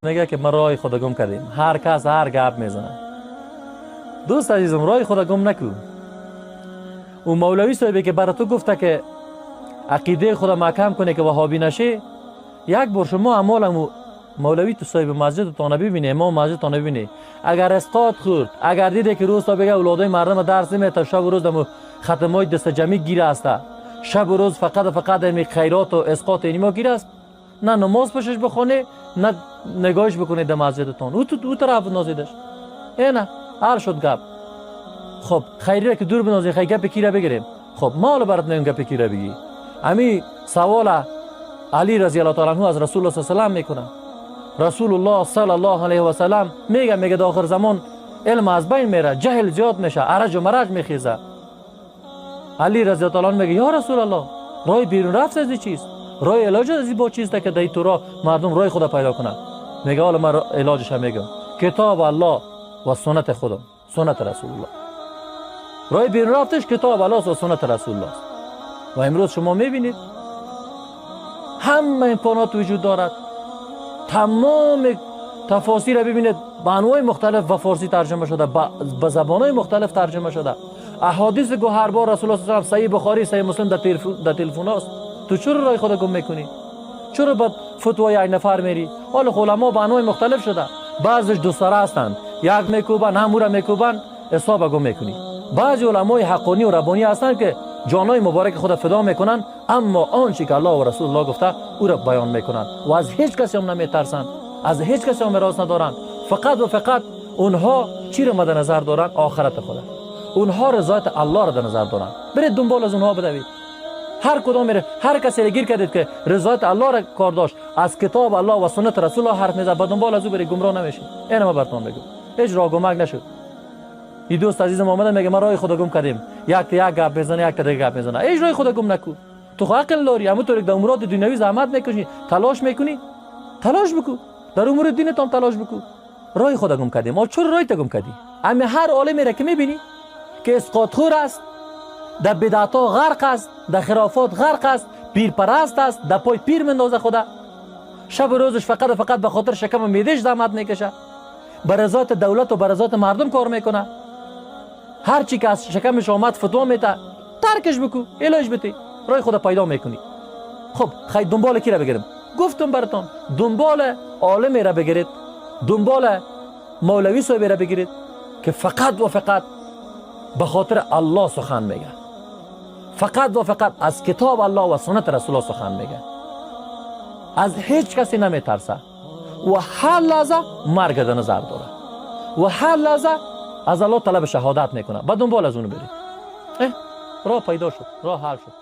Мега ки ман роҳи худа гум кардем. Ҳар кас ҳар гап мезанад. Дӯст азизам, роҳи худа гум накун. Ӯ мавлавӣ соҳибе ки бара ту гуфта, ки ақидаи худа маҳкам кунӣ, ки ваҳобӣ нашӣ, як бор шумо амоламу мавлавӣ ту соҳиби масҷидтона бибинӣ, имом масҷидтона бибинӣ. Агар исқот хӯрд, агар диде ки рӯз то бега авлодои мардама дарс намета, шабу рӯз даму хатмҳои дастаҷамӣ гира аста, шабу рӯз фақат фақат ами хайроту исқоту инимо гир аст, на намоз пешаш бихонӣ, на нигоҳиш бикунед дар масҷидатон, ӯ тараф бинозидаш. Эна ҳал шуд гап. Хоб, хайрира ки дур бинозӣ, хай гапи кира бигирем? Хоб, ма ҳоло барат мегӯм, гапи кира бигӣ. Ами савола Али разиаллоҳу таала анҳу аз Расулуллоҳ саллаллоҳу салам мекунад. Расулуллоҳ саллаллоҳу алайҳи васалам мега, дар охир замон илм аз байн мера, ҷаҳл зиёд меша, араҷу мараҷ мехеза. Али разиаллоҳу таала анҳу мега: «Ё Расулаллоҳ, роҳи берун рафт аз чист? Роҳи илоҷ аз бо чист, ки дар туро мардум роҳи худа пайдо кунанд?» Мега: «Ҳоло ман илоҷаша мегӯям: китоб Аллоҳ ва суннати худам, суннати Расулуллоҳ». Роҳи берун рафташ китоб Аллоҳ ва суннати Расулуллоҳ. Ва имрӯз шумо мебинед, ҳама имконот вуҷуд дорад. Тамоми тафосирро бибинед, ба анвои мухталиф ба форсӣ тарҷума шуда, ба забонҳои мухталиф тарҷума шуда. Аҳодиси гӯҳарбор Расулуллоҳ саллаллоҳу, Саҳиҳ Бухорӣ, Саҳиҳ Муслим дар телефонаст. Ту чаро роҳи худа гум мекунӣ? Чаро ба футвои як нафар мерӣ? Ҳоло уламо ба анвои мухталиф шуда, баъзеш дусара ҳастанд, як мекӯбанд, ҳам ӯра мекӯбанд, ҳисоба гум мекунӣ. Баъзи уламои ҳаққонӣ ва раббонӣ ҳастанд, ки ҷонҳои мубораки худа фидо мекунанд, аммо он чи ки Аллоҳ ва Расулуллоҳ гуфта, ӯро баён мекунанд ва аз ҳеҷ касе ҳам наметарсанд, аз ҳеҷ касе ҳам мерос надоранд. Фақат ва фақат онҳо чиро мадда назар доранд? Охирати худа. Онҳо ризояти Аллоҳро дар назар доранд. Биред, дунбол аз онҳо бидавед. Ҳар кудом мере, ҳар касе гир кардед, ки ризояти Аллоҳро кор дошт, аз китоб Аллоҳ ва суннати Расулуллоҳ ҳарф мезад, ба дунбол аз ӯ биред, гумроҳ намешед. Ина ма бартон мегӯм, ҳеҷ роҳ гумак нашуд. И дӯст азизам омада мега: «Ман роҳи худа гум кардем». Якта як гап мезана, якта дига гап мезана. Ҳеҷ роҳи худа гум наку. Ту хо ақл дорӣ. Ҳамонтавре дар умуроти дунявӣ заҳмат мекашӣ, талош мекунӣ, талош бикӯ, дар умури динатон талош бикӯ. Роҳи худа гум кардем. О, чаро роҳи та гум кардӣ? Ами ҳар олимеро ки мебинӣ, ки исқотхӯр аст, дар бидъатҳо ғарқ аст, дар хирофот ғарқ аст, пирпараст аст, дар пой пир мендоза худа, шабу рӯзаш фақат фақат ба хотир шакаму меъдеш заҳмат мекаша, ба ризояти давлату ба ризояти мардум кор мекунад, ҳар чи ки аз шакамаш омад футво мета, таркаш бикӯ, илоҷ битӣ, роҳи худа пайдо мекунӣ. Хуб, хай, дунболи кира бигирем? Гуфтум баратон, дунболи олимеро бигиред, дунболи мавлавӣ соҳиберо бигиред, ки фақат ва фақат ба хотири Аллоҳ сухан мега, фақат ва фақат аз китоб Аллоҳ ва суннати Расулуллоҳ сухан мега, аз ҳеҷ касе наметарса ва ҳар лаҳза марг дар назар дорад ва ҳар лаҳза аз Аллоҳ талаби шаҳодат мекунад. Ба дунбол аз ону биред. Роҳ пайдо шуд, роҳ ҳал шуд.